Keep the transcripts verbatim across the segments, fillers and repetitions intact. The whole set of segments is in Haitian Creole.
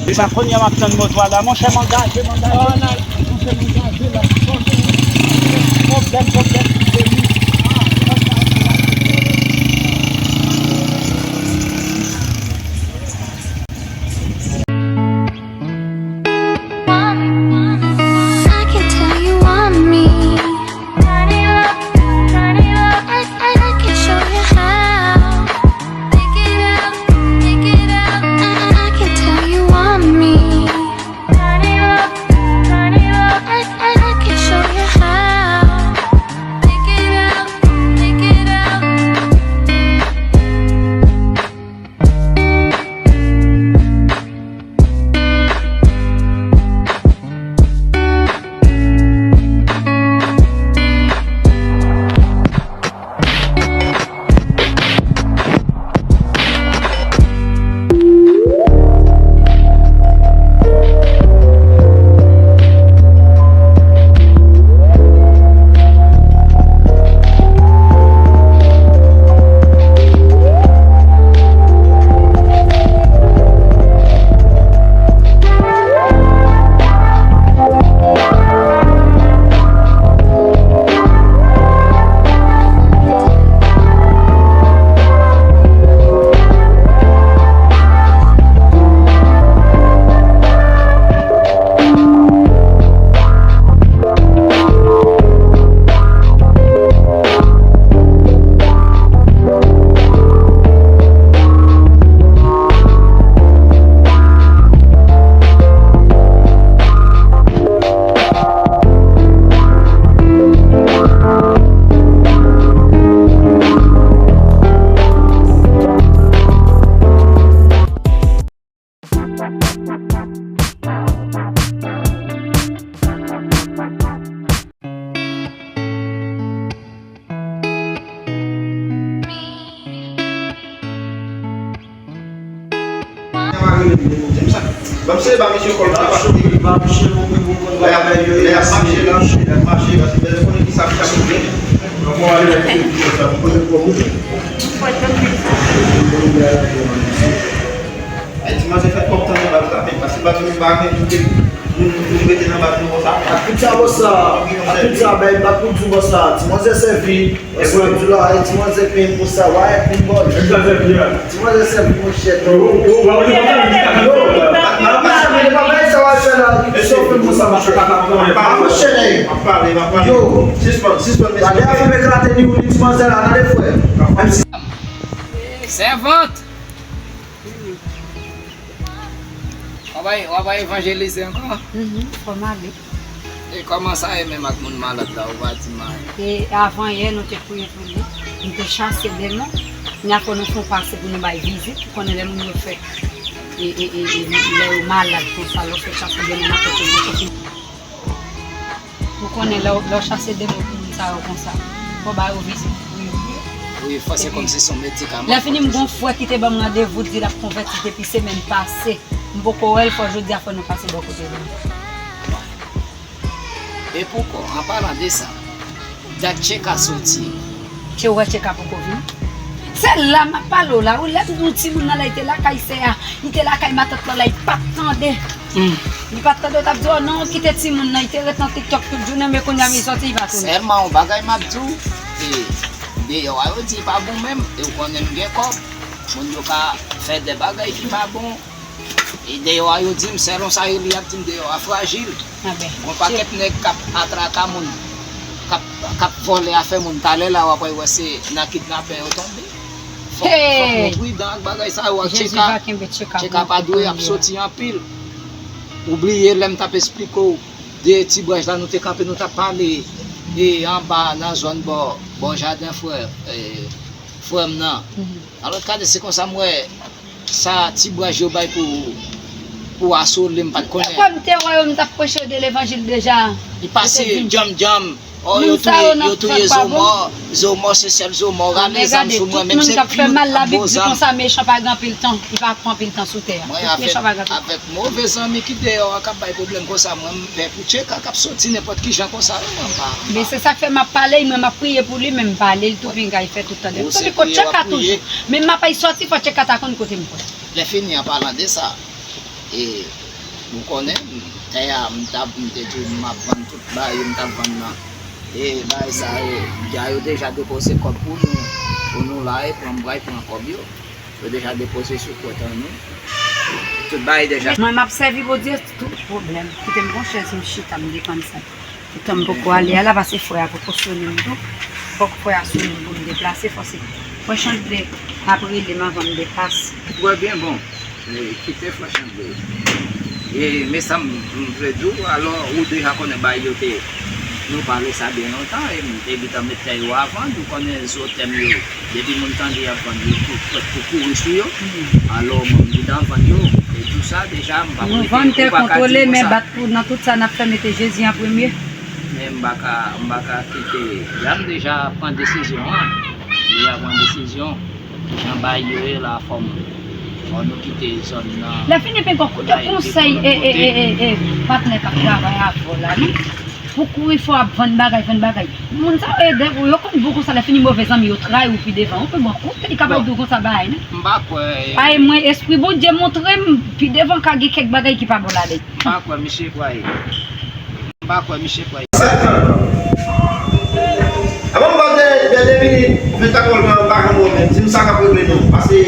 E sa kounye a m ap tann moto a la. Monchè, m angaje, m angaje. Monchè, m angaje la. Pwoblèm, pwoblèm. I can tell you want me. I, I, I can show you how. Make it out, make it out. I, I, I can tell you want me. I, I, I can show you how. Make it out, make it out. Ay, ti manzè fè twòp tan nan baz la, men pase baz nou pa gen pou te, pou nou rete nan baz nou konsa. Ak tout sa, bòs la, ak tout sa, bay, m pa t pou di w, bòs la, ti manzè sèvi, bòs la, m di w la, ay, ti manzè penyen konsa, wa, e pi bòl. Ti manzè sèvi, monchè, twòp. Yo, pa bay sa w ap fè la, ki soufri konsa, monchè. Pa monchè, nèg. M ap pale, m ap pale. Yo. Sispann, sispann, mesye. Gade afè m eklate ni ou ni ti manzè la, gade frè. Sèvant! W ap al, w ap al evanjelize ankò? Mhm, fò m ale. E kòman sa ye menm ak moun malad la, ou pa di m anyen? E avan yè, nou te priye pou li, nou te chase demon. Kounye a fò nou fè yon pase pou nou bay vizit, ou konnen lè moun yo fè, e, e, e, e, lè yo malad konsa, lè w fè chase demon nan tèt yo, ou konnen lè w, lè w chase demon pou moun sa yo konsa, fò w ba yo vizit pou yo. Wi, fò se kòmsi se yon medikaman. Lè fini, m gon frè ki te ban m randevou, di l ap konvèti depi semèn pase. M poko wè l, fò jodi a fò nou pase bò kote li. E poukò, an palan de sa, dat Tcheka soti? Tche, ou wè Tcheka poko vini? Se la m ap pale w la, ou lè m di w timoun nan lè l te lakay sè a, li te lakay matant lan la, li pa t tande. Hmm. Li pa t tande, w t ap di, "Oh non, kite timoun nan, li te ret nan TikTok tout jounen, men kounye a men li sòti, li pa tounen." Sèlman yon bagay m ap di w, e, deyò a yo di li pa bon menm, e ou konnen m gen kòb, moun yo ka fè de bagay ki pa bon. E deyò a yo di m, sèlon sa yo li ap di m deyò a frajil. Gon pakèt nèg k ap atraka moun, k ap, k ap vòlè afè moun. Talè la w ap wè se nan kidnapè yo tonbe. Fòk, fòk nou pridan ak bagay sa yo ak Tcheka. Tcheka pa dwe ap soti anpil. Ou bliye lè m t ap esplike w de ti branch la nou te kanpe, nou t ap pale e anba nan zòn bò, bò jaden frè, e, frè m nan. Alò gade, se konsa m wè sa ti branch yo bay pou, pou asole m, m pa t konnen. Lè m te wè yo, m t ap preche yo de levanjil deja. Li pase djanm djanm, Oh, yo touye, yo touye Zomò. Zomò, se sèl Zomò. Rale zam sou mwen, menm se pi gwo zam. Tout moun k ap fè mal la, Bib di konsa, mechan pa gen anpil tan. Li pa pran anpil tan sou tè a. Tout mechan pa gen anpil tan. Avèk move zanmi ki deyò a k ap bay pwoblèm konsa, mwen, m pè pou Tcheka k ap soti nenpòt ki jan konsa, wi, mwen, m pa. Men se sa k fè m ap pale, mwen, m ap priye pou li, men m pale, li tou pinga, li fè tout tande. M tande kot Tcheka toujou. Men m ap al sòti, fò Tcheka ta konn kote m pral. Lè fini, an palan de sa, e, ou konnen, tè a, m t ap, m te di w, m ap vann tout bagay yo, m t ap vann nan. E, bagay sa yo, dja yo deja depoze kòb pou nou, pou nou la, e pran, m pral pran kòb yo. Yo deja depoze sou kont an nou. Tout bagay deja. Mwen, m ap sèvi Bondye tout pwoblèm. Kite m gon chèz, m chita, m depann sa. Poutan m poko ale a la, pase frè a poko sonnen m tou. Fòk frè a sonnen m pou m deplase, fò se frè Chanble ap rele m anvan m deplase. Trè byen, bon. E, kite frè Chanble. E, men sa m, m vle di w, alò, ou deja konnen bagay yo te, nou pale sa byen lontan, e m te gentan met tè yo a vann, ou konnen zo tèm yo. Depi moun tande y ap vann yo, pou, pou, pou kouri sou yo. Alò, mwen, m gentan vann yo. E tou sa, deja, m pa pou rete, ou pa ka di m konsa. Nou vann tè kontwole, men bat pou, nan tout sa n ap fè, mete Jezi an premye. Men m pa ka, m pa ka kite. Deja, m deja pran desizyon an. M deja pran desizyon. Jan bagay yo ye la, fò m, fò nou kite zòn nan. Lè fini, pen kò, koute konsèy, e, e, e, e, e, patnè k ap travay avè w la, non? Pou kouri fò ap vann bagay, vann bagay. Moun sa yo ede w, yo konn bon konsa, lè fini move zanmi yo trayi w pi devan. Ou pi bon, koute, li kapab di w konsa bagay, non? M pa kwè. Ay, mwen, espri Bondye montre m, pi devan ka gen kèk bagay ki pa bon ladan. M pa kwè misye kwè. M pa kwè misye kwè. Avan m ba w dènye, dènye minit, mwen ta kòl mwen pa janm wè w menm. Di m sa k ap regle non. Pase,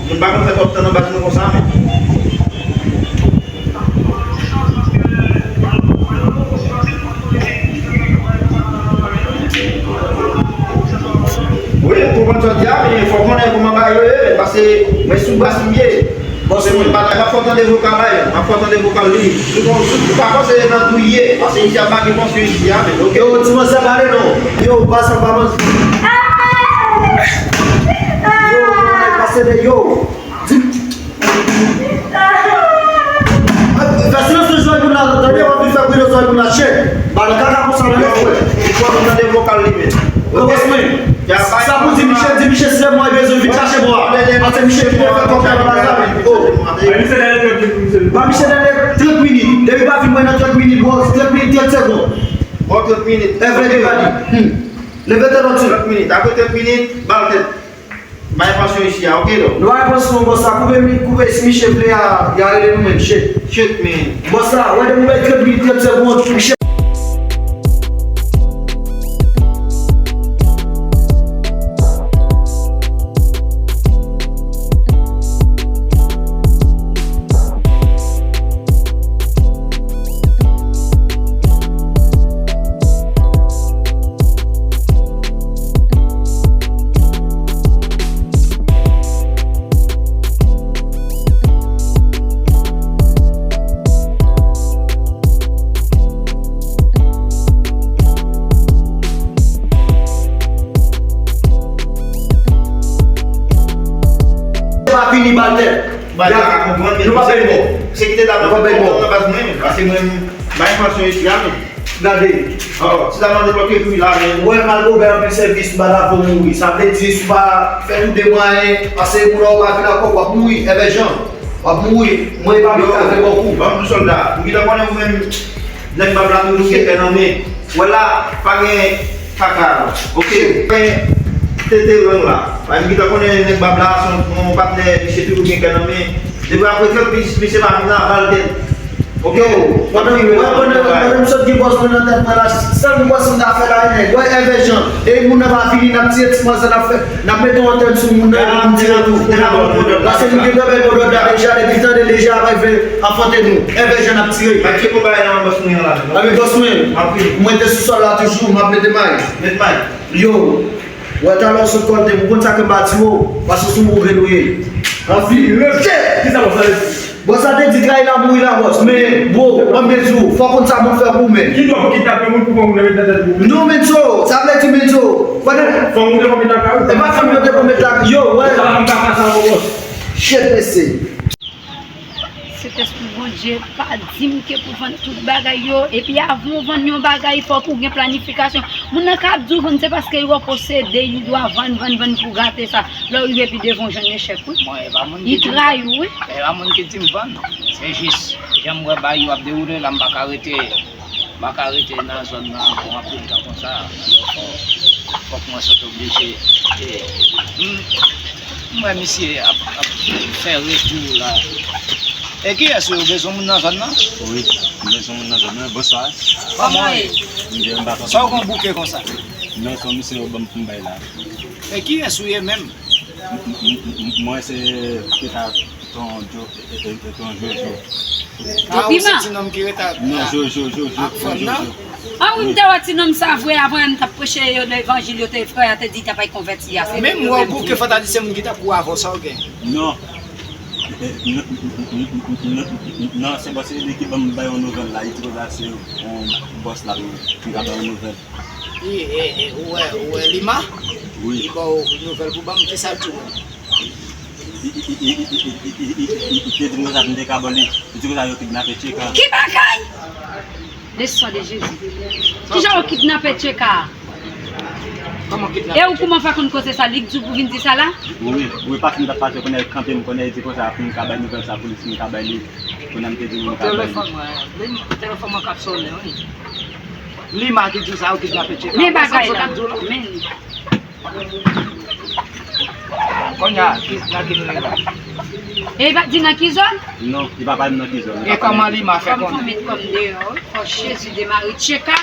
moun pa konn fè twòp tan nan baz mwen konsa, men. Wi, m konprann sa w di a, men fò w konnen kòman bagay yo ye, pase mwen sou bras m ye. Bòs mwen, m ap fè w tande vokal la yo, m ap fè w tande vokal li. Ou pa panse nan tou ye, pase isi a pa gen pansyon isi a, men oke. Yo, ti manzè pale non. Yo, bòs la pa manzè. Yo, yo, pase de yo. Di m. Fè silans nan zòrèy moun la, tande, w ap vin fè bri nan zòrèy moun la, chèt. Ba nan kaka konsa, nan lèt, frè. Ou pa tande vokal li, men. Yo, bòs mwen. Sa pou di Michel, di Michel si lè mwen bezwen vin chache bò a. Paske Michel ki te fè kòb nan baz la, men. Oh. Ba Michel dèyè trant minit. Depi pa vin mwen nan trant minit, bò, trant minit, trant segonn. Bò, trant minit. Evre de vadi. Hmm. Leve tèt anti. Trant minit. Apre trant minit, ba l tèt. Bay pansyon isi a, oke, non? Nou bay pansyon, bòs la, koupe mi-, koupe si Michel vle a, y a rele nou menm, shit. Shit, man. Bòs la, wè depi w bay trant minit, trant segonn, Michel. Pa fini ba l tèt. Bay la ka konprann, men nou pa bay bò. Se kite la, nou pa bay bò. Nan baz mwen, paske mwen, bay pansyon isi a, men. Gade. Oh, si ta mande pou ekri la, men. Wè, mal Gobè anpil sèvis, m pa ta fè w mouri. Sa vle di, si w pa fè tout de mwayen, paske moun nan w pa vin ankò, w ap mouri. Enben Jan, w ap mouri. Mwen, e pa mwen k ap fè bò kou. Ban m di w sòlda. Ou gentan konnen ou menm, nèg bab la toujou gen kè nan men. Wè la, pa gen kaka la. Oke, pa gen tete lang la. Paske m gentan konnen nèg bab la, se yon, yon patnè, misye toujou gen kè nan men. Depi apre trant minit, misye pa vin la, ba l tèt. Oke, yo, pandan, pandan, pandan m sot gen bòs mwen nan tèt mwen la, sèl bòs m ta fè la, e nèg, wè, Èvè Jan, e moun nan pa vini, n ap tiye ti manzè, n ap fè, n ap mete yon antèn sou moun nan, epi n ap tiye tou. Paske nou gentan bay mòdòd la deja, depi tande deja, ap rive afwonte nou. Èvè Jan n ap tire. Mwen te sou sòl la toujou, m ap mete may. Yo, wè talè w sot kòlte m, ou konn sa ke m pa di w, paske sou ou grenn ou ye. Anfile. Kisa bòs la te di? Bòs la te di trayi la mouri la bòs, men bro, ban m byen di w, fò w konn sa moun fè pou ou men. Ki dòk ki tape moun pou fè moun nan met nan tèt ou? Non men so, sa vle di men so. Fò moun te konn met lakay ou? E pa fanm yo te konn met lakay yo, wè. Sa m pa ka sa ankò bòs. Shit mesye. Sentespri Bondye pa di m ke pou vann tout bagay yo. Epi avan w vann yon bagay, fòk ou gen planifikasyon. Moun nan ka ap di w vann, se paske li wè w posede, li di w a vann, vann, vann pou gate sa. Lè w rive pi devan, w jwenn echèk, wi. Mwen, e pa moun ki di m vann. Li trayi w, wi. E pa moun ki di m vann. Se jis, jan m wè bagay yo ap dewoule la, m pa ka rete, m pa ka rete nan zòn nan pou anpil tan konsa. Alò, fò, fòk mwen sot oblije. E, m, m wè misye ap, ap fè retou la. E kiyès ou ye? Ou bezwen moun nan zòn nan? Wi, m bezwen moun nan zòn nan. Bonswa. Kòman w ye? M byen, m pa twò. Sa w gen bouke konsa? Non, se yon misye yo ban m pou m bay la. E kiyès ou ye menm? M, m, m, m, mwen se Pita Ton Jo, e, e, e, Ton Jojo. Ah, ou se ti nonm ki rete ak, non, ak, Jojo, Jojo, ak fanm nan? Ah wi, m te wè ti nonm sa vre, avan yè m t ap preche yo nan levanjil, yo te, frè a te di l t ap al konvèti a. Se menm ou wè w bouke, fò ta di se moun ki t ap kouri avè w, sa w gen? Non. E, e, n-, n-, n-, n-, non, se bòs li ki ban m bay yon nouvèl la, li di konsa se yon bòs la m ka bay yon nouvèl. E, e, e, ou wè, ou wè Lima? Wi. Li ba w nouvèl pou ban m, kisa l di w? Li, li, li te di m konsa m te ka ba li. Li di konsa yo kidnape Tcheka. Ki bagay? Le sang de Jésus. Kijan yo kidnape Tcheka? Kòman kidnape Tcheka? E ou kòman fè konn koze sa? Li k di w pou vin di sa la? Wi, wi, paske m t ap pase, konnen l kanpe m, konnen l di konsa pou m ka bay nouvèl sa pou li, si m ka bay li. Konnen m te di m ka bay li. Telefòn mwen, li, telefòn mwen k ap sonnen, wi. Lima ki di w sa, yo kidnape Tcheka. Men bagay la. Men. Kounye a, ki, nan ki nou ye la? E li pa t di nan ki zòn? Non, li pa pale nan ki zòn. E kòman Lima fè konnen? Kòm fanmi t kòm deyò, fò Jezi demare Tcheka.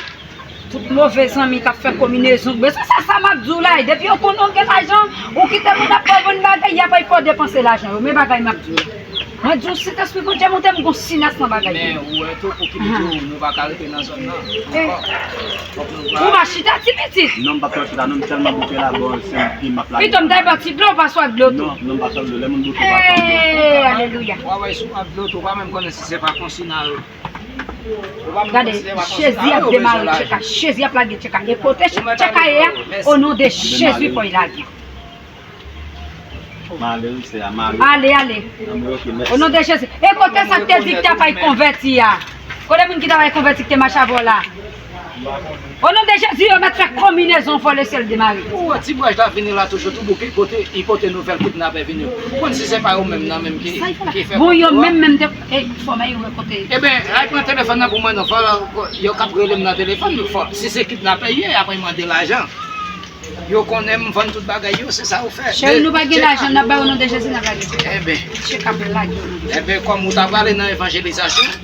Tout move zanmi k ap fè konminezon. Men se sa, sa m ap di w la, e depi yo konnen w gen lajan, ou kite moun ap ba w bann bagay, y ap fè w depanse lajan yo. Men bagay m ap di w la. Mwen di w, Sentespri Bondye monte m gon sinas nan bagay. Men ou wè tou, pou ki di w nou pa ka rete nan zòn nan. Eh. Fòk nou, fòk nou va. Ou va chita ti pitit. Non, m p ap fè chita, non, m tèlman bouke la, bon, se m ki m ap lage. Pito m ta ba ti dlo, pa swa dlo tou. Non, non, m pa swa dlo, lè moun bouke, pa swa dlo. Eh, alelouya. Ou pa wè sou ap dlo tou, ou pa menm konnen si se pa konsi nan yo. Ou pa menm konnen si se pa konsi nan yo, ou bezwen lajan. Gade, Jezi ap demare Tcheka, Jezi ap lage Tcheka. E kote Tcheka ye a, o non de Jezi, fò y lage. M ale, wi, sè a, m ale. Ale, ale. Anmwe, ok, mèsi. O non de Jezi. E kote sa k te di k t ap al konvèti a? Kote moun ki t ap al konvèti ki te mache avè w la? O non de Jezi, yo mèt fè konminezon fò lesyèl demare. Ou wè ti braj la vini la toujou tou bouke, pote, li pote nouvèl kidnapè vini. Ou konn si se pa yo menm nan menm ki, ki fè konplo a? Bon, yo menm menm te, e, fò mwen yo wè kote. Eben, al pran telefòn nan pou mwen non, fò yo k ap rele m nan telefòn, fò, si se kidnapè ye, apre mande lajan. Yo konnen m vann tout bagay yo, se sa yo fè. Cheri, nou pa gen lajan, n ap ba yo non de Jezi, n ap lage. Eben. Tcheka ap lage. Eben, kòm ou ta prale nan evanjelizasyon,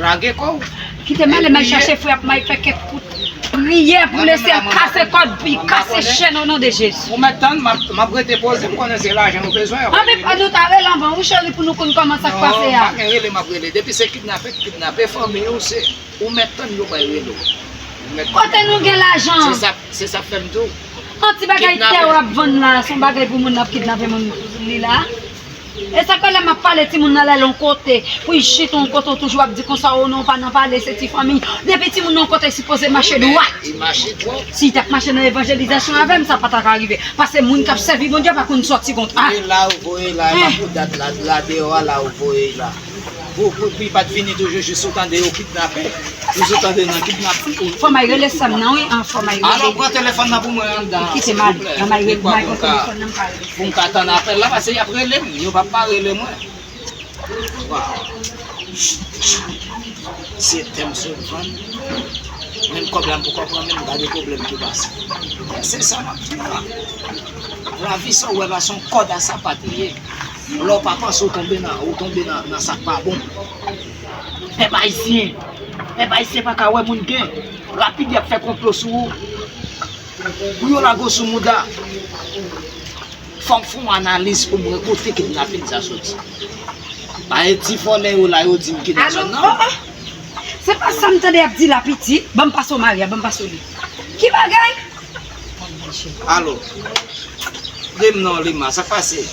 lage kò w. Kite m ale, m al chache frè ap may fè kèk kout priyè pou lesyèl kase kòd, pi kase chèn o non de Jezi. Ou mèt tann, m ap, m ap rete poze, m konnen se lajan yo bezwen. Anben, nou ta rele anvan, wi, cheri, pou nou konn kòman sa k pase a. Non, pa gen rele, m ap rele. Depi se kidnape, kidnape fanmi ou, se Ou mèt tann yo bay rele w. Ou mèt tann. Kote nou gen lajan? Se sa, se sa k fè m di w. Yon ti bagay tè w ap vann la, se yon bagay pou moun ap kidnape moun li la. E sa k fè lè m ap pale timoun nan lè l yon kote, pou y chita yon kote, w toujou ap di konsa, o non, w pa nan pale, se ti fanmi. Depi timoun nan yon kote, sipoze mache dwat. Li mache dwat. Si l t ap mache nan evanjelizasyon avè m, sa pa ta ka rive. Paske moun k ap sèvi Bondye pa konn sòti gon. Ah! E la ou voye la, e pa pou dat la, la deyò a la ou voye la. Pou, pou, pou li pa t vini toujou jis ou tande yo kidnape. Jis ou tande nan kidnap. Fò m al rele sè m nan, wi. An, fò m al rele. Alò, pran telefòn nan pou mwen anndan, silvouplè. Kite m ale. Ban m al rele, ban m al pran telefòn nan, m ka rele. Pou m ka tann apèl la, paske y ap rele m. Yo p ap pa rele mwen. Waw. Se tè m sot vann. Menm kòb la m poko pran, menm gade pwoblèm ki pase. Se sa m ap di w la. Lavi sa w wè la, se yon kòd a sapat li ye. Lè w pa panse, w tonbe nan, w tonbe nan, nan sa k pa bon. Pèp ayisyen, pèp ayisyen pa ka wè moun gen. Rapid, y ap fè konplo sou ou. Pou yo lage w sou mouda. Fò m fè yon analiz pou m wè kote kidnapin sa soti. Pa e ti vòlè yo la, yo di m ki nan zòn nan. Alo, oh, oh. Se pa sa m tande y ap di la, pitit. Ban m pase w Maria, ban m pase w li. Ki bagay? Alo. Di m non, Lima, sa k pase?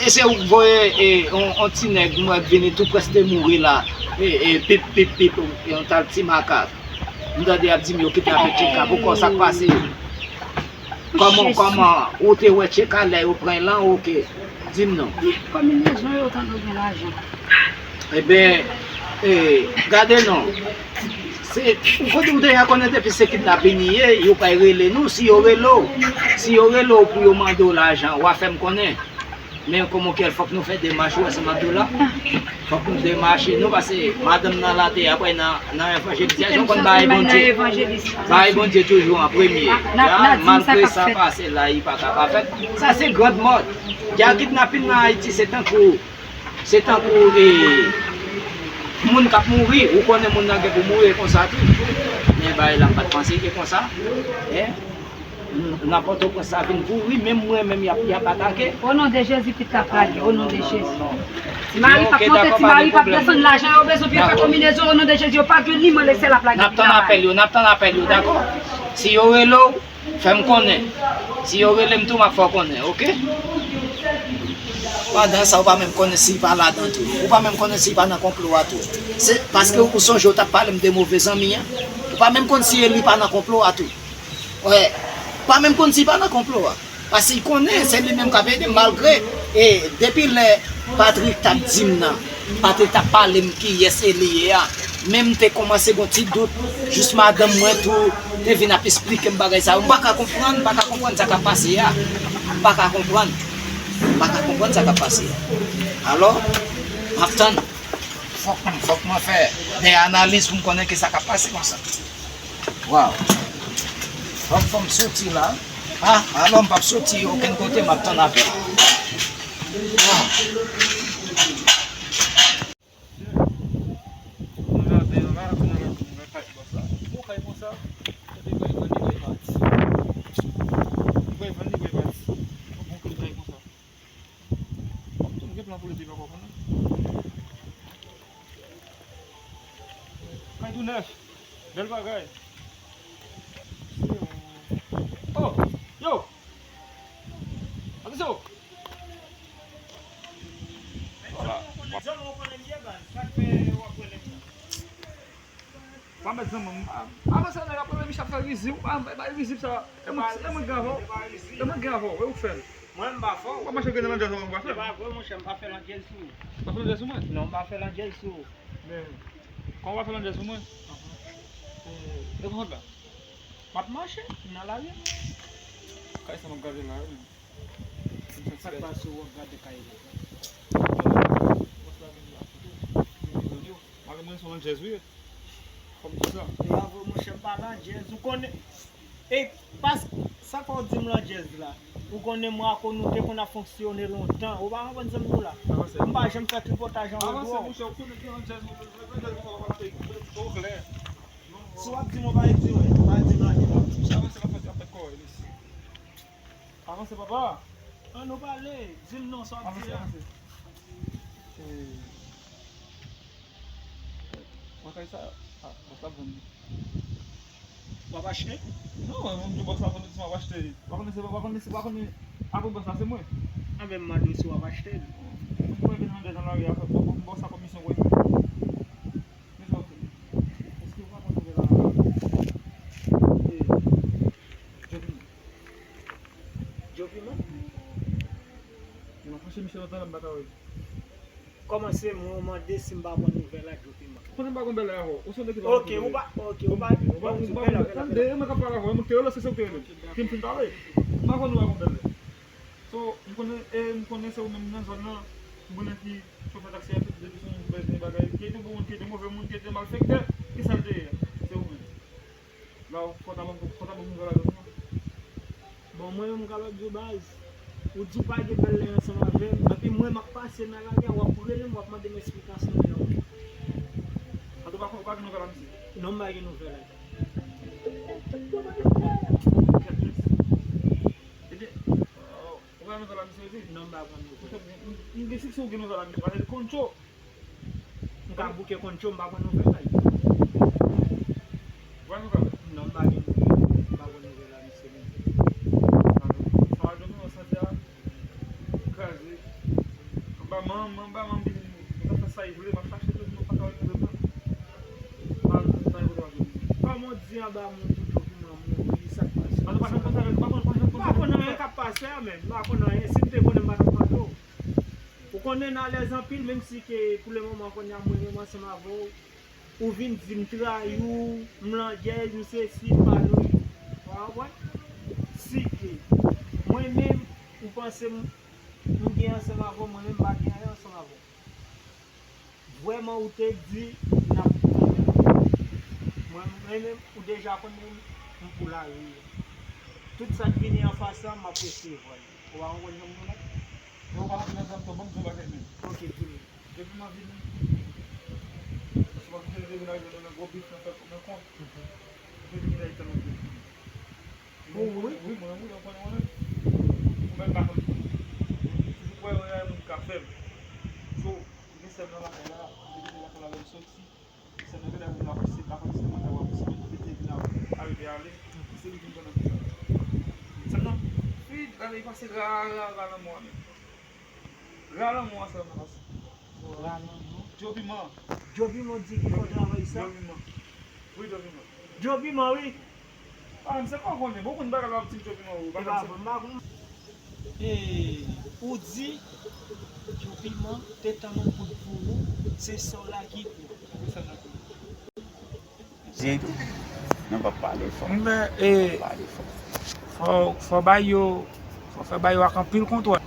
E se ou k voye, e, on, on ti nèg m wè k vini tou prèske mouri la. E, e, pip, pip, pip, yon tal ti makak. M tande y ap di m yo kidnape Tcheka, poukò sa k pase? Kòman, kòman ou te wè Tcheka lè yo pran l lan, oke. Di m non. Kòm li bezwen yo, tankou gen lajan. Ebyen, e, gade non. Se, ou konnen, ou deja konnen depi se kidnapin li ye, yo pral rele nou, si yo rele w, si yo rele w pou yo mande w lajan, w a fè m konnen. Men kòman kè l, fòk nou fè demach, ou wè sa m ap di w la. Fòk nou demache nou, paske madanm nan la te apre nan, nan evanjelis, yo konn bagay Bondye. Bagay Bondye toujou an premye. Malgre sa pase la, li pa ka pa fèt. Sa se grand mòd. Dja kidnapin nan Ayiti, se tankou, se tankou, e, moun k ap mouri. Ou konnen moun nan gen pou mouri, e konsa tou. Men bagay la, m pa t panse li te konsa. Hein? Nan Pòtoprens sa vin pouri, menm mwen menm y ap, y ap atake. O non de Jezi, pitit la prale, o non de Jezi. Ti mari p ap monte, ti mari p ap desann, lajan yo bezwen pou yo fè konbinezon, o non de Jezi, yo p ap jwenn li, mwen lese l ap lage. N ap tann apèl yo, n ap tann apèl yo, dakò? Si yo rele w, fè m konnen. Si yo rele m tou, m ap fè w konnen, oke? Pandan sa, ou pa menm konnen si l pa ladan tou. Ou pa menm konnen si l pa nan konplo a tou. Se paske ou sonje ou t ap pale m de move zanmi an. Ou pa menm konn si e li pa nan konplo a tou. Wè, pa menm konn si pa nan konplo a. Paske li konnen se li menm k ap ede m, malgre, e, depi lè Patrick t ap di m nan, Patrick t ap pale m kiyès e li ye a, men m te kòmanse gon ti dout, jis madanm mwen tou te vin ap esplike m bagay sa yo. M pa ka konprann, m pa ka konprann sa k ap pase a. M pa ka konprann. M pa ka konprann sa k ap pase a. Alò, m ap tann. Fòk, fòk mwen fè de analiz pou m konnen kisa k ap pase konsa. Waw. Fòk, fòk m soti la. Ah, alò m p ap soti okenn kote, m ap tann apèl. Waw. Kay tou nèf. Bèl bagay. Oh, yo. Atansion. Vwala. Pa mèt zanmi m. Avan sa nèg ap pale, misye ap fè rizib. Ou pa bay rizib sa. E mwen, e mwen gen avè w. E mwen gen avè w. E ou k fè l. Mwen m pa fè w. Ou pa mache gen nan landjèz ou pa fè. Se pa vre monchè, m pa fè landjèz sou ou. Ou pa fè landjèz sou mwen? Non, m pa fè landjèz sou ou. Men, kòman ou pa fè landjèz sou mwen? E, e kòman la? M ap mache, m nan lari. Kay sa m ap gade la wi. Sa k pase ou ap gade kay la? Bòs la vin la. M ap mande si w landjèz ou ye. Kòm kisa? E avè w monchè, m pa landjèz, ou konnen. E pas, sa fè w di m landjèz la? Ou konnen mwen ak ou nou te konn ap fonksyone lontan. Ou pa konprann sa m di w la? M pa janm fè tripotaj anwo dwòl. Avanse monchè, ou konnen ki landjèz ou, landjèz ou pa fè twò klè. Si w ap di m, ou pa di, wè, ou pa di m landjèz. Avanse la fè, ap fè kò, mesye. Avanse, papa. An nou pale. Di m non, sa w ap di a. Avanse, avanse. E, mwen kay sa, a, bòs la vann li. W ap achte? Non, mwen, mwen di bòs la vann li, si m ap achte. W a konnen se, w a konnen se, w a konnen apre bòs la, se mwen. Anben, m mande w si w ap achte l. Mwen kwè ke nan de jan lari a, fè bòs la komisyon, kwè. Men sa w fè. Èske w pa konn nouvèl a, e, Joe Piman? Joe Piman? Yo, m ap fache misye lontan la, m pa ka wè. Kòman se mwen ou mande si m pa konn nouvèl a Joe Piman? Ou konnen m pa gon bèlè avè w. Ou se yon nèg ki pa konn nouvèl. Ok, ou pa, ok, ou pa, ou pa, ou pa, tande, e mwen k ap pale avè w, e mwen ki te relanse se ou ki te rele m. Fin, fin pale. M pa konn ou pa gon bèlè. So, m konnen, e m konnen se ou menm nan zòn nan, m konnen ki chofè taksi a tout, depi se yon bèl bagay, ki te bon moun, ki te move moun, ki te malfektè, ki sa l te ye a? Se ou menm. La, fò w ta ban m, fò w ta ban m nouvèl a Joe Piman. Bon, mwen menm, m ka di w baz, ou di w pa gen bèlè ansanm avè m, epi mwen, m ap pase nan lari a, w ap rele m, w ap mande m esplikasyon de yon moun. Antouka, ou pa gen nouvèl a misye? Non, m pa gen nouvèl a li. Ebyen, ou pa gen nouvèl a misye, wi? Non, m pa gen nouvèl. M, m, m gen sipson ou gen nouvèl a misye, paske Koncho, m ka bouke Koncho, m pa konn nouvèl a li. Ou pa gen nouvèl? Non, m pa gen nouvèl. M pa konn nouvèl a misye menm. Sa va jwenn nou, santi a kraze. Anba manman, anba manman, m ta fè sa li vle, m ap chache tout moun, pa ka wè ki vle pran. Pa, pa, pa, pa, pa. Kòman w di anba moun pou Joe Piman mouri, sa k pase? Paske w pa janm konn sa, w pa konn, w pa janm konn sa. M pa konn anyen k ap pase a, menm. M pa konn anyen. Si m te konnen, m pa t ap mande w. Konnen n alèz anpil, menm si ke pou le moman kounye a mwen menm ansanm avè w, ou vin di m trayi w, m landjèz, m sesi, m pa lojik. Ou konprann? Si ke mwen menm, ou panse m, m gen ansanm avè w, mwen menm m pa gen anyen ansanm avè w. Vrèman, ou te di n ap kontan. Mwen, mwen menm, ou deja konnen m pou lari. Tout sa k vini anfas la, m ap resevwa l. Ou pa konprann jan m konnen? Yo pa nan zam tou, ban m di yon bagay menm. Ok, di m. Depi m vini, si w ap vini, depi n arive nan gwo bif nan fè nan kont. Depi m vini la, li tann yon bif. Wi, wi. Wi, mwen, wi, mwen konnen, mwen menm. Mwen menm pa konn. Toujou kwè, wè, moun ka fè m. So, gen sè m nan lakay la, depi lakay la, lè m soti. Sè m nan gen lè vin la pase, pa konn si mwen ta wè, si mwen te vin la, arive ale, se li ki vin pran nan kou sa. Sè m nan, wi, gade, li pase ra, ra, ra lanmò a menm. Ra lanmò a sè m nan pase. Ra lanmò. Djo Piman. Djo Piman di ki fò travay sa. Djo Piman. Wi, Djo Piman. Djo Piman, wi. Ah, m se pa konnen, bon, konn bagay la, ti Djo Piman, ou pa konn sa. E, ou di, Djo Piman te tann yon kout pou ou, se sè w la ki pou ou. Di, nou p ap pale fò. Men, e, pale fò. Fò, fò ba yo, fò fè ba yo ak anpil kontwòl.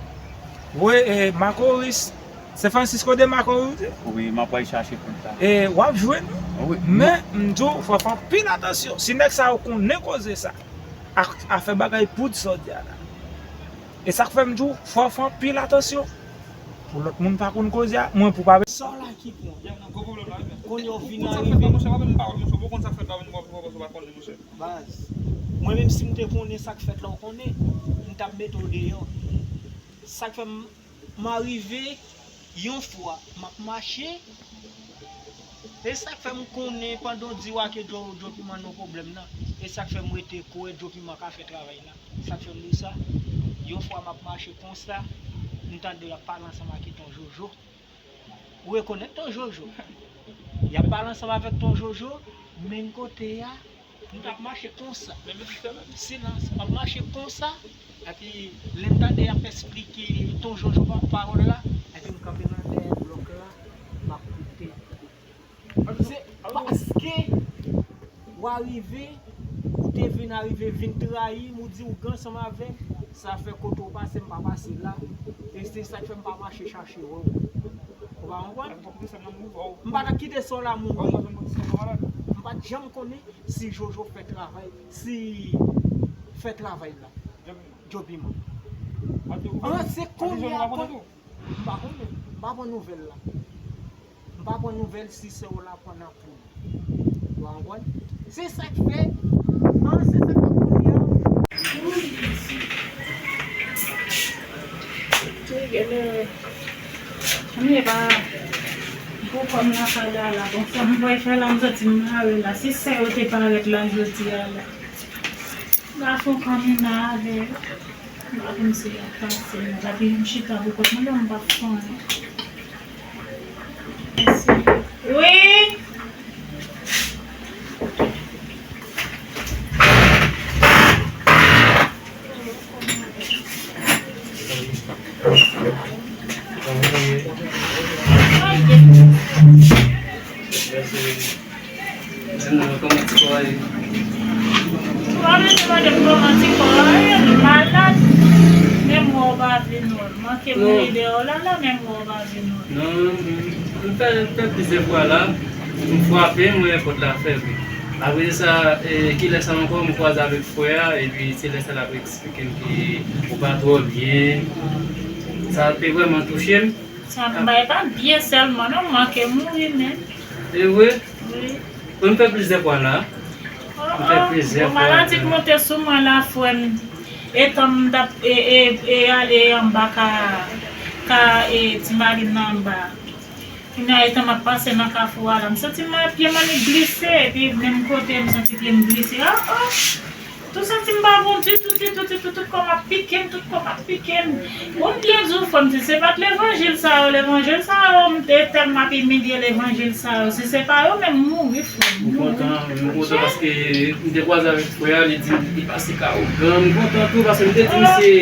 Wi, e, Macoris, se Francisco de Macoris ou di? Wi, m ap al chache pou l ta. E, w ap jwenn. Wi. Men, m di w, fò fè anpil atansyon. Si nèg sa yo konnen koze sa, ak afè bagay poud sa w di a la. E sa k fè m di w, fò w fè anpil atansyon. Pou lòt moun pa konn koze a, mwen pou pa. Sa w la ki pran. Kounye a w vin arive. Baz, mwen menm si m te konnen sa k fèt la, w konnen, m t ap mete w deyò. Sa k fè m M arive yon fwa, m ap mache. E sa k fè m konnen pandan w di w a ke Djo, Djo Piman nan pwoblèm nan. E sa k fè m rete kwè Djo Piman ka fè travay la. Sa k fè m di w sa, yon fwa m ap mache konsa, m tande y ap pale ansanm ak Ton Jojo. Ou rekonèt Ton Jojo? Y ap pale ansanm avèk Ton Jojo, menm kote a, m t ap mache konsa. Silans, m ap mache konsa, epi lè m tande y ap esplike Ton Jojo pa-, pawòl la, epi m kanpe nan dèyè blòk la, m ap koute. Se paske w arive, ou te vin arive, vin trayi m, ou di ou gen ansanm avè m, sa fè kote w pase, m pa pase la, e se sa k fè m pa mache chache wè w. Ou pa konprann? M pa t ap kite sè w la mouri. M pa t janm konnen si Jojo fè travay, si fè travay la. Djo Piman. An, se kounye a, m pa konnen. M pa pran nouvèl la. M pa pran nouvèl si sè w la pran nan poul. Ou konprann? Se sa k fè, an, se sa k fè kounye a. Wi, genlè. Anmye pa pou kòm nan fè la la. Bon, sa m voye fè la, m santi m mare la. Si sè yo te parèt la jodi a la. Gason kanmenna avè yo. M pa konn si y ap pase, men papi m chita pou kont mwen, m p ap fè anyen. Wi! Kòman ti kò a ye? Ou pa bezwen mande m kòman ti kò a ye, m malad. Menm wè w pa vin wè m. Manke m ri deyò la, la, menm wè w pa vin wè m. Non, m, m fè, m fè plizyè fwa la. M frape, m wè pòt la fèmen. Apre sa, e, kilè sa ankò, m kwaze avèk frè a, epi se lè sa l ap eksplike m ke ou pa twò byen. Sa te vrèman touche m. Sa m bay pa byen sèlman, non, m manke mouri, men. E vre? Wi. Mwen, m fè plizyè fwa la. M fè plizyè fwa. Bon, maladi k monte sou mwen la, frè m. Etan m t ap, e, e, e, ale anba ka, ka, e, ti mari m nan anba. Kounye a, etan m ap pase nan kafou a la, m santi m, pye m annik glise, epi menm kote m santi pye m glise. Ah, ah! Tou santi m pa bon ditou, ditou, ditou, tout kò m ap pike m, tout kò m ap pike m. Bon, m byen di w, frè m, si se pa t levanjil sa yo, levanjil sa yo, m te tèlman ap imilye levanjil sa yo. Si se pa yo, men m mouri, frè m, m mouri. M kontan, m kontan paske m te kwaze avèk frè a, li di m li pase ka ougan. M kontan tou paske m te di misye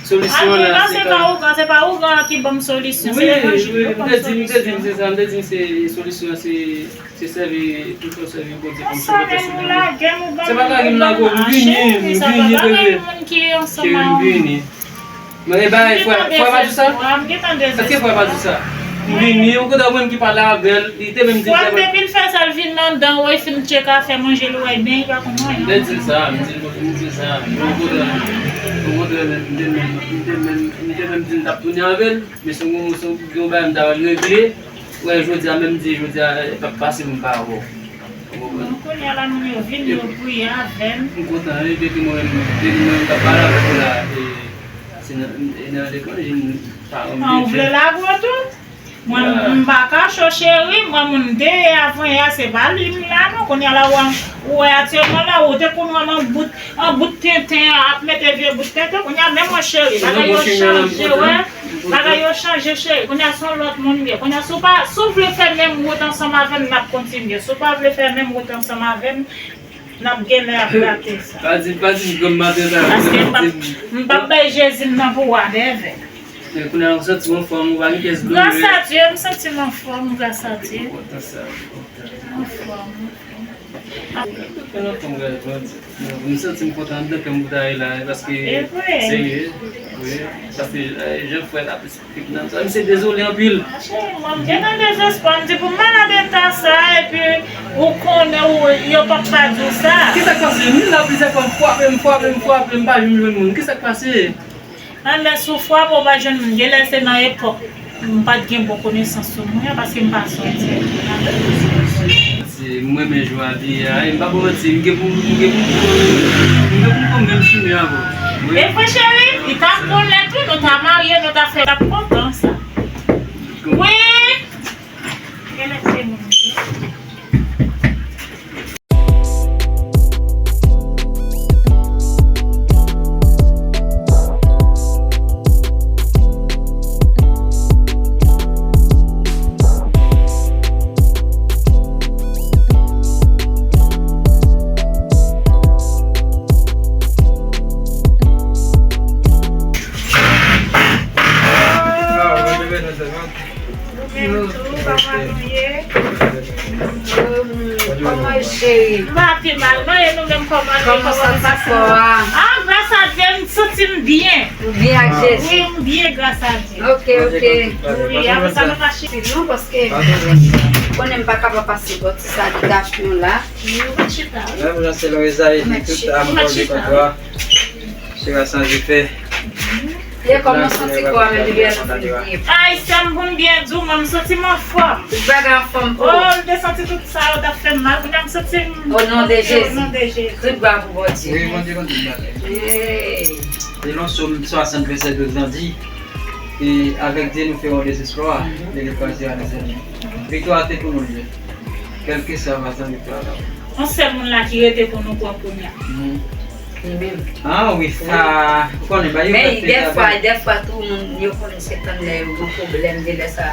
Solisyon an la, se pa ougan, se pa ougan an ki ban m solisyon, se levanjil yo ban m solisyon. M te di, m te di, m te di, m te di, se solisyon an, se, se sèvi, pito sèvi Bondye kòm sovè pèsonèl. Sa menm ou lage m, ou ban m, ou ban m, m vini, m vini, bebe. Cheri, m vini. Men e bay, frè, frè pa di sa? Èske frè pa di sa? M vini, ou kontan mwen ki pale avè l, li te menm di l. Frè m depi l fè sa, l vin anndan, wè, fin tcheke afè manje l, wè, men li pa konn anyen. M te di l sa, m di l, m di l sa, men okontrè, okontrè, m te menm, m te menm, m te menm di l m t ap tounen avè l, men se yon, se yon bagay m ta pral regle, wè, jodi a, menm di, jodi a, p ap pase m pa wè w. Ou konprann? Kounye a la, moun yo vin, yo priye avè m. M kontan, wi, depi mwen menm, depi mwen menm k ap pale avèk ou la, e, se nan, e nan levanjil, m pa, m... An, ou vle lage w tou? Mwen, m pa kache w, cheri, mwen, moun dèyè avan yè, se pa li m la, non. Kounye a la, ou, ou wè aktyèlman la, ou te konn wè m an bout, an bout tenten, ap mete vye bout tenten, kounye a, men mwen, cheri, bagay yo chanje, wè. Bagay yo chanje, cheri. Kounye a se yon lòt moun m ye. Kounye a, si w pa, si w vle fè menm wout ansanm avè m, n ap kontinye. Si w pa vle fè menm wout ansanm avè m, n ap genlè ap rate sa. Pa di, pa di m granm maten sa. Paske m p ap, m p ap bay Jezi m nan pou wa dèvè. Men kounye a, ou santi w anfòm, ou pa gen pyès doulè. Gras a Dye, m santi m anfòm, gras a Dye. Kontan sa, kontan. Anfòm. Fè nan fòm gade bandi. M santi m kontan anndan kè m pou ta ye la, paske serye, wi, paske, eh, jan frè la esplike m nan sa, m se dezole anpil. Cheri, mwen, m gentan dezespwa, m di pou m malad eta sa, epi ou konnen, ou, yo p ap pa di w sa. Kisa k pase? M la plizyè fwa, m frape, m frape, m frape, m pa janm jwenn moun. Kisa k pase? Anlè si w frape, ou pa jwenn moun. Genlè se nan epòk m pa t gen bon konesans sou moun yo, paske m pa sòti. Se, m renmen jan w abiye a, e m pa ba w manti, m gen pou, m gen pou, m gen pou m pran menm chimen avè w. Wi. E vre, cheri, li t ap bon lè tou, nou ta marye, nou ta fè, t ap kontan sa. Wi. Genlè se moun yo. Ou menm tou, kòman nou ye? Kòman cheri? M pa pi mal, non, e nou menm kòman nou ye? Kòman santi kò a? Ah, gras a Dye, m santi m byen. Ou byen ak Jezi? Wi, m byen, gras a Dye. Ok, ok. Wi, apre sa, nou pa chita. Non, paske konnen m pa kapab pase bò ti salitasyon la. Wi, ou pa chita, wi. Menm jan se Loiza e di tout amour de kòtwa. Chera san zefè. E kòman w santi kò a menm depi yè nou fin priye? Ay, sè m, pou m byen di w, mwen, m santi m anfòm. Tout bagay anfòm pou ou? Oh, m te santi tout sa yo t ap fè m mal, kounye a m santi m... O non de Jezi. O non de Jezi. Tout glwa pou Bondye. Wi, Bondye konn tout bagay. Selon Sòm swasannvennsèt, vèsè douz lan di, e avèk Dye nou fè yon dezesplwa, e li pral sera nos ennemis. Viktwa se pou nou l ye. Kèlkeswa fason viktwa la. Yon sèl moun la ki rete pou nou pran kounye a. Li menm. Ah wi, sa, ou konnen, ba yo... Men dèfwa, dèfwa tou, moun yo konnen se tann lè yo gen pwoblèm, de lè sa,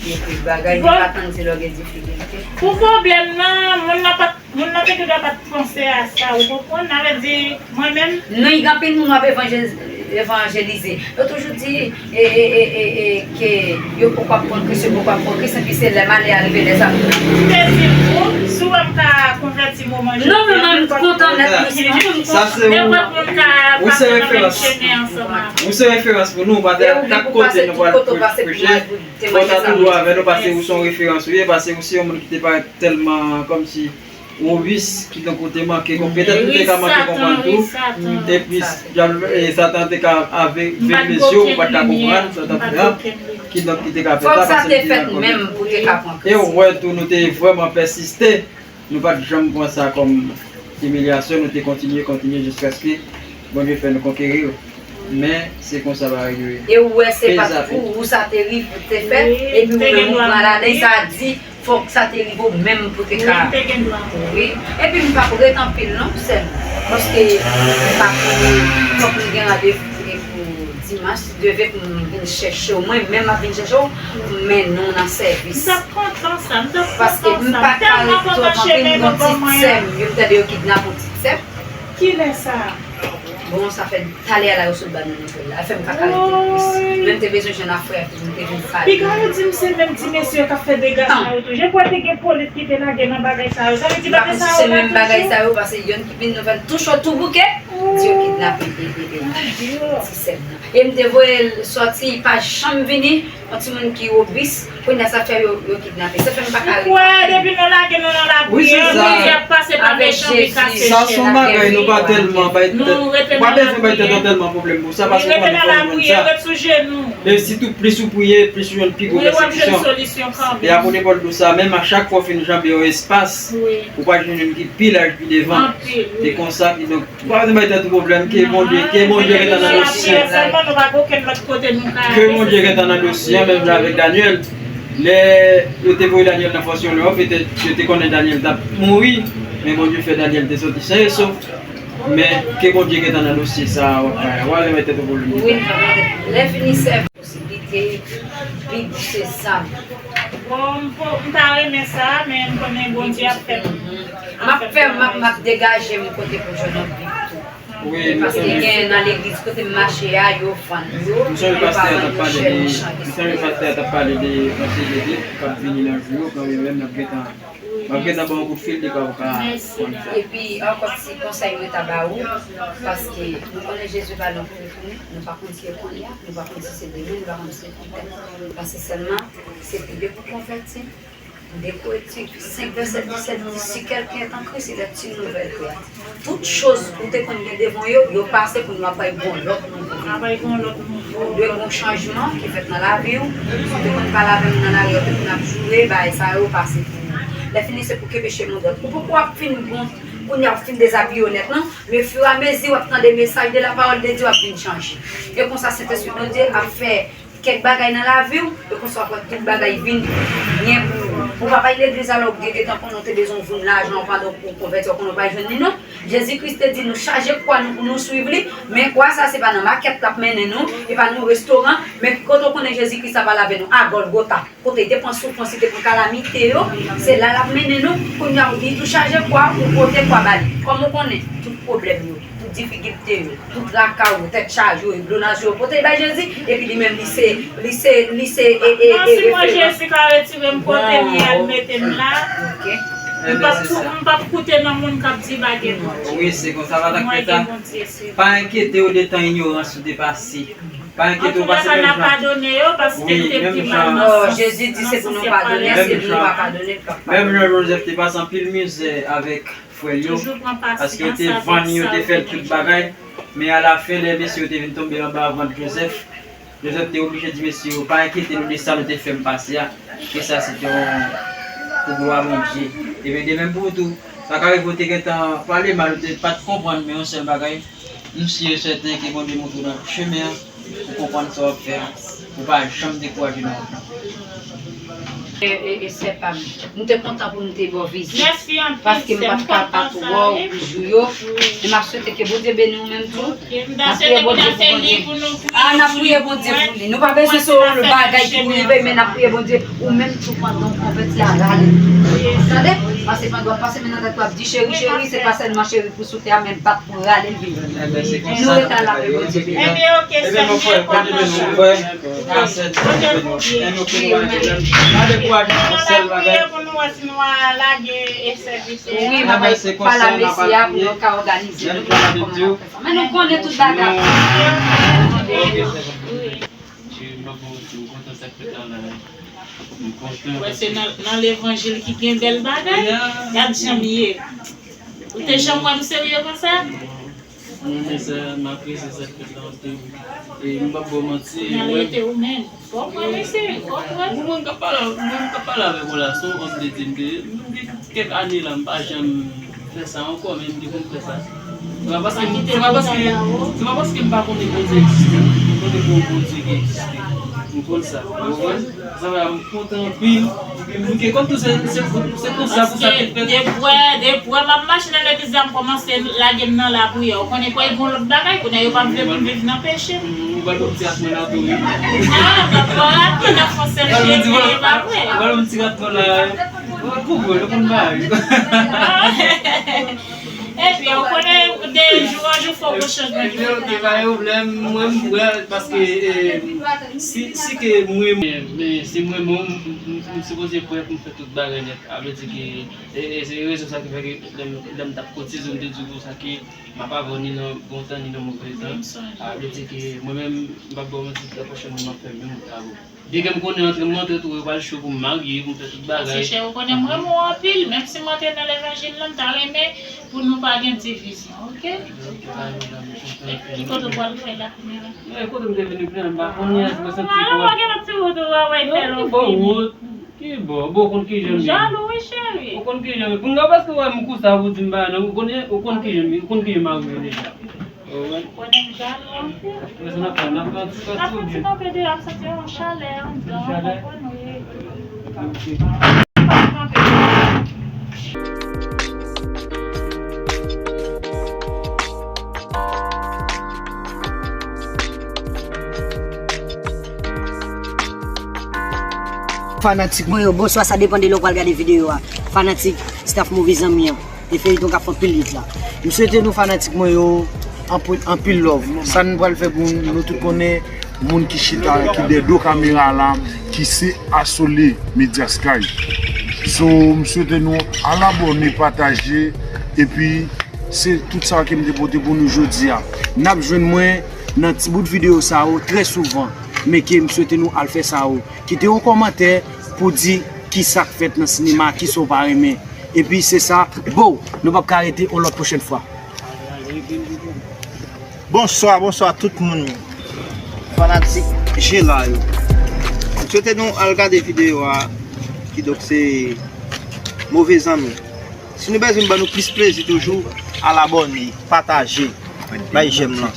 yo plis bagay, yo pa tann se lè yo gen difikilte. Pou pwoblèm nan, moun nan pa t, moun nan te gendwa pa t panse a sa, ou konprann? Sa vle di, mwen menm. Non, gen anpil moun w ap evanjelize, evanjelize. Yo toujou di, e, e, e, e, e, ke yo poko ap pran Kris, yo poko ap pran Kris, epi se lè malè a rive, lè sa. M te di pou, si w wè m ka konvèti moman jodi a, non, men mwen kontan nèt, non. Sa se ou, ou se referans. Ou se referans pou nou, pa t ak kote nou pral preche. Fò ta tou dwat avè nou, paske ou se yon referans, ou ye, paske ou se yon moun ki te parèt tèlman kòmsi ou wis, kidonk ou te manke konprann, petèt ou te ka manke konprann tou. Epi, dyab, e, Satan te ka ave, veye zye w, ou pa t ka konprann sa w t ap fè a. Kidonk, ki te ka fè sa, paske li te nan kòlè. E ou wè tou, nou te vrèman pèsiste. Nou pa t janm pran sa kòm imilyasyon, nou te kontinye, kontinye, jiskaske Bondye fè nou konkeri yo. Men, se konsa bagay yo ye. E ou wè, se pa t pou ou sa te rive, te fèt, epi ou menm ou pran ladan, sa di, fòk sa te rive w menm pou te ka. Wi. Epi m p ap ret anpil non, sè m. Paske m p ap, fòk m gen randevou pou dimanch, si Dye vle, pou m vin chèche w. Mwen menm m ap vin chèche w, pou m mennen w nan sèvis. M t ap kontan sa, m t ap kontan sa. Paske m pa ka ret twòp anpil, m gon ti sè m, yo m tande yo kidnape yon ti sè m. Kilè sa? Bon, sa fè talè a la yo sot ba nou nouvèl la. Fè m pa ka rete plis. Men m te bezwen jwenn a frè pou m te vin pale. Piga yo di m se menm ti mesye k ap fè dega sa yo tou. Je kwè te gen polis ki te lage nan bagay sa yo. Sa vle di bagay sa yo la toujou. M pa konn si se menm bagay sa yo, paske youn ki vin nouvèl tou cho tou bouke, di yo kidnape bebe ti sè m nan. E m te voye l sòti, li pa janm vini. Yon timoun ki obis, kounye a sa fè yo, yo kidnape. Sa fè m pa ka ret. Ou kwè depi nou lage nou nan lapriyè, Bondye ap pase pa mechan pou l kase chèn ak gèvye yo. Sa se yon bagay nou pa tèlman bay tèt. Nou pa bezwen bay tèt nou tèlman pwoblèm pou sa, paske ou konnen fò nou jwenn sa. Wi, rete nan lapriyè, ret sou jenou. E sitou plis ou priye, plis ou jwenn pi gwo pèsekisyon. Wi, w ap jwenn solisyon kanmenm. E apot Pòl di w sa, menm a chak fwa w fin janbe yon espas, ou pral jwenn youn ki pi laj, pi devan. Anpil, wi. E konsa, kidonk, ou pa bezwen bay tèt ou pwoblèm, ke Bondye, ke Bondye ret nan dosye an. Ke Bondye ret nan dosye an, menm jan avèk Danyèl. Lè yo te voye Danyèl nan fòs yon lè, petèt yo te konnen Danyèl t ap mouri, men Bondye fè Danyèl te sòti sen e sof. Men ke Bondye ret nan dosye sa a, w ap bay, w pa bezwen bay tèt ou pwoblèm. Wi, lè fini sèvi posiblite, Bib se zam. Bon, m po-, m ta renmen sa, men m konnen Bondye ap fè m, ap fè m pwogrese. M ap fè, m ap, m ap degaje m kote pou jwenn yon Bib tou. Wi, paske gen nan legliz kote m mache a, yo vann yo, yo pa vann yo chè, mechan espri. M sonje pastè a t ap pale de yon seri de Bib k ap vini nan jou yo, kanmenm n ap gentan, m ap gentan ba w yon kout fil de pa w ka konn sa. Epi ankò ti konsèy mwen ta ba ou, paske nou konnen Jezi pa nan kouri pou nou, nou pa konn si e kounye a, nou pa konn si se demen, nou pa konn si se pitèt. Paske sèlman, se priye pou konvèti, de Korinti senk vèsè disèt di, si quelqu'un est en Christ, il est une nouvelle créature. Tout choz ou te konn gen devan yo, yo pase, kounye a w ap bay gon lòt nouvo. Ou dwe gon chanjman ki fèt nan lavi w. Si w te konn pale avè m nan lari a, w te konn ap joure, bagay sa yo pase pou ou. Lè fini, se pou ke peche nou dòt. Ou poko ap fin bon, kounye a w fin dezabiye w nèt, non. Men firamezi w ap tande mesaj de la parole de Dieu, w ap vin chanje. E konsa, Sentespri Bondye ap fè kèk bagay nan lavi w, e konsa w ap wè tout bagay vin byen pou ou. Ou pa bay legliz a lè w gen, gentan konnen w te bezwen voum lajan, ou pandan w konvèti, w konnen w pa jwenn li non. Jezi Kris te di nou chaje kwa nou pou nou swiv li, men kwa sa se pa nan makèt l ap mennen nou, e pa nan restoran, men kote w konnen Jezi Kris ap al avè nou, a Gòlgota. Kote li te pran soufrans, li te pran kalamite yo, se la l ap mennen nou. Kounye a, ou di tou chaje kwa, ou pote kwa ba li. Kòman w konnen? Tout pwoblèm yo, tout difikilte yo, tout traka yo, tèt chaje yo, eglonasyon yo, pote bay Jezi, epi li menm, li se, li se, li se, e, e, e referans. Non, si mwen Jezi ka retire m kote m ye, al mete m la, m p ap kou-, m p ap koute nan moun k ap di pa gen Bondye. Wi, se konsa, pa t ap fèt la. Mwen gen Bondye, se vre. Pa enkyete w de tan inyorans ou te pase. Pa enkyete w, pase menm jan. Antouka, n a padone yo, paske n te di mal nan sans, nan sans y ap pale. Wi, menm jan. Jezi di se pou nou padone, si nou pa padone, l p ap padone. Menm jan Jozèf te pase anpil mizè avèk frè l yo, paske yo te vann yo, te fè l tout bagay, men alafen, lè mesye yo te vin tonbe anba vant Jozèf, Jozèf te oblije di mesye yo, pa enkyete nou de sa nou te fè m pase a, ke sa se te yon pou glwa Bondye. Ebyen, de menm pou ou tou, sa ka rive w te gentan pale mal, ou te pa t konprann, men yon sèl bagay, m si e sèten ke Bondye montre w nan chemen an, ou konprann sa w ap fè a, ou pa janm dekouraje nan wout lan. E, e, e sè pa m, m te kontan pou m te ba w vizit, paske m pa t ka pa t wè w jou yo, e m ap swete ke Bondye beni w menm tou. N ap priye Bondye pou Bondye. A, n ap priye Bondye pou li. Nou pa bezwen se yon bagay ki pou rive, men n ap priye Bondye. Ou menm tou pandan w konvèti a rale. Tande? Paske pandan w ap pase men nan tèt w ap di cheri, cheri, se pa sèlman cheri pou sou tè a, men bat pou rale l vini. Nou rete a la, ke Bondye beni. Ebyen, oke, sè m, byen kontan. Kote nou ye? N ap priye pou nou wè si nou a lage e sèvis. Wi, m ap pale a mesye a pou yo ka òganize nou, pou nou wè kòman n ap fè sa. Men nou konnen tout bagay. Wi. Wè, se nan, nan levanjil ki gen bèl bagay. Gad jan m ye. Ou te janm wè m serye konsa? Mwen renmen sa, m apresye sa k fèt la anpil. E m p ap ba w manti, mwen rete ou menm. Fò pran mesye, fò pran. Mwen, mwen k ap pale, mwen k ap pale avèk ou la, se yon òm de Dye m te ye. M gen kèk ane la, m pa janm fè sa ankò, men m te konn fè sa. Se pa paske, se pa paske, se pa paske m pa konnen Bondye egziste. M konnen gen yon Bondye ki egziste. M konn sa. Ou konprann? Sa fè m kontan anpil. Epi m bouke kòm tou se, se, se konsa pou sa te fèt. Depi, depi m ap mache nan legliz la, m kòmanse lage m nan lapriyè. Ou konnen kwè gon lòt bagay, kounye a yo pa vle pou m viv nan peche. Ou pral pran ti rat mwen nan tou, wi. Ah, m ap pran rat mwen nan fon sèl Jezi, e pa vre. Ou pral pran ti rat mwen la, wi. Ou pral kouvri, ou konn bagay. Epi, ou konnen, De jou an jou fò gwo chanjman ki fèt nan lavi. Ok, pa gen pwoblèm, mwen m prè paske eh, si, si ke mwen, men si mwen menm, m, m, m sipoze prè pou m fè tout bagay nèt. A vle di ke e, e se rezon sa ki fè ke lè m, lè m t ap kotize, m te di w konsa ke m ap avè w ni nan bon tan ni nan move tan. A vle di ke mwen menm, m p ap ba w manti, trè pwochènman m ap fè menm wout la avè w. Byen ke m konnen antre m antre tou, yo pral cho pou m marye, pou m fè tout bagay. Monchè, ou konnen m renmen w anpil, menm si m antre nan levanjil la, m ta renmen pou nou pa gen divizyon, oke? Ki kote w pral fè la kounye a? Mwen, kote m te vini pran, m pa konnen, èske w santi kò w? Mwen gen yon ti wout ou wè, wè, fè lò fini. Ki bò? Bon, ou konn ki jan m ye? Jalou, wi, cheri. Ou konn ki jan m ye? Pou m nan, paske w wè m konsa, ou di m pa nan, ou konn, ou konn ki jan m ye, ou konn ki jan m ye deja. Konnen m jalou anpil. N ap fè, n ap fè yon ti pati oubyen? N ap fè yon ti kanpe deyò, m santi yon chalè anndan, w konprann, wi. Fanatik mwen yo, bonswa, sa depann de lè w pral gade videyo a. Fanatik, staff Move Zanmi an. E feyiton k ap fè anpil yit la. M swete nou fanatik mwen yo anpil, anpil love. Sa n pral fè pou nou tout konnen moun ki chita, ki dèyè do kamera la, ki se Asole Media Sky. So, m swete nou al abòne, pataje, epi se tout sa ke m te pote pou nou jodi a. N ap jwenn mwen nan ti bout videyo sa yo trè souvan, men ke m swete nou al fè sa yo. Kite yon kòmantè pou di kisa k fèt nan sinema, kisa w pa renmen. Epi se sa, bow, nou p ap ka rete, on lòt pwochèn fwa. Bonswa, bonswa tout moun. Fanatik Jela yo. M swete nou al gade videyo a, kidonk se Move Zanmi. Si nou bezwen ban nou plis plezi toujou, al abòne, pataje, bay jèm lan.